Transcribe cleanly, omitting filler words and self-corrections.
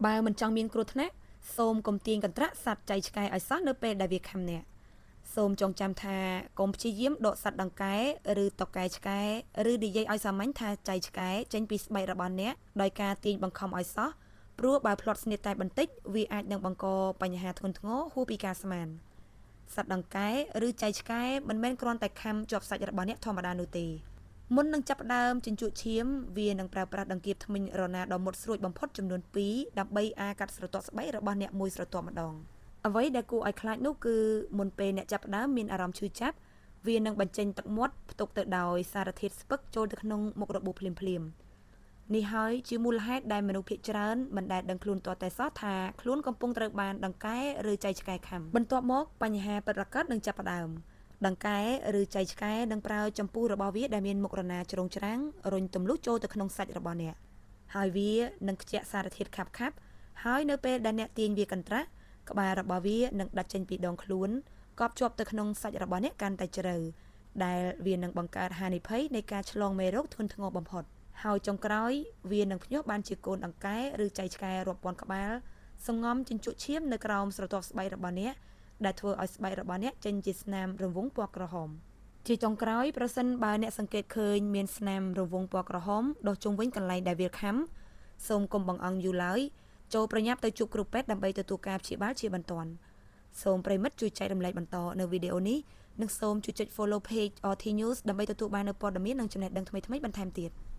បើមិនចង់មានគ្រោះថ្នាក់សូមកុំទាញកន្ត្រាក់សត្វចៃឆ្កែឲ្យសោះនៅពេលដែលវាខាំអ្នកសូមចងចាំថាកុំព្យាយាមដកសត្វដង្កែឬតុកែឆ្កែឬនិយាយឲ្យសាមញ្ញថាចៃឆ្កែចេញពីស្បែករបស់អ្នកដោយការទាញបង្ខំឲ្យសោះព្រោះបើភ្លាត់ស្នៀតតែបន្តិចវាអាចនឹងបង្កបញ្ហាធ្ងន់ធ្ងរហួសពីការស្មានសត្វដង្កែឬចៃឆ្កែមិនមែនគ្រាន់តែខាំជាប់សាច់របស់អ្នកធម្មតានោះទេមុននឹងចាប់ផ្ដើមជញ្ជក់ឈាមវានឹងប្រើប្រាស់ដង្កៀបធ្មេញរណាដ៏មុតស្រួចបំផុតចំនួន2ដើម្បីអាកាត់ស្រទាប់ស្បែករបស់អ្នកមួយស្រទាប់ម្ដងអ្វីដែលគួរឲ្យខ្លាចនោះគឺមុនពេលអ្នកចាប់ផ្ដើមមានអារម្មណ៍ឈឺចាប់វានឹងបញ្ចេញទឹកមាត់ផ្ទុកទៅដោយសារធាតុស្ពឹកចូលទៅក្នុងមុខរបួសភ្លាមៗនេះហើយជាមូលហេតុដែលមនុស្សភាគច្រើនមិនដែលដឹងខ្លួនទាល់តែសោះថាខ្លួនកំពុងត្រូវបានដង្កែឬចៃឆ្កែខាំបន្ទាប់មកបញ្ហាពិតប្រាកដនឹងចាប់ផ្ដើមដង្កែឬចៃឆ្កែនឹងប្រើចំពុះរបស់វាដែលមានមុខរណាជ្រុងច្រាំងរុញទម្លុះចូលទៅក្នុងសាច់របស់អ្នកហើយវានឹងខ្ជាក់សារធាតុខាប់ខាប់ហើយនៅពេលដែលអ្នកទាញវាកន្ត្រាក់ក្បាលរបស់វានឹងដាច់ចេញពីដងខ្លួនកប់ជាប់ទៅក្នុងសាច់របស់អ្នកកាន់តែជ្រៅដែលវានឹងបង្កើតហានិភ័យនៃការឆ្លងមេរោគធ្ងន់ធ្ងរបំផុតហើយចុងក្រោយវានឹងភ្ញាស់បានជាកូនដង្កែឬចៃឆ្កែរាប់ពាន់ក្បាលសង្ងំជញ្ជក់ឈាមនៅក្រោមស្រទាប់ស្បែករបស់អ្នកដែលធ្វើឲ្យស្បែករបស់អ្នកចេញជាស្នាមរង្វង់ពណ៌ក្រហមជាចុងក្រោយប្រសិនបើអ្នកសង្កេតឃើញមានស្នាមរង្វង់ពណ៌ក្រហមដុះជុំវិញកន្លែងដែលវាខាំសូមកុំបង្អង់យូរឡើយចូលប្រញាប់ទៅជួបគ្រូពេទ្យដើម្បីទទួលការព្យាបាលជាបន្ទាន់សូមប្រិយមិត្តជួយចែករំលែកបន្តនៅវីដេអូនេះនិងសូមជួយចុច follow page RT News ដើម្បីទទួលបាននូវព័ត៌មាននិងចំណេះដឹងថ្មីៗបន្ថែមទៀត។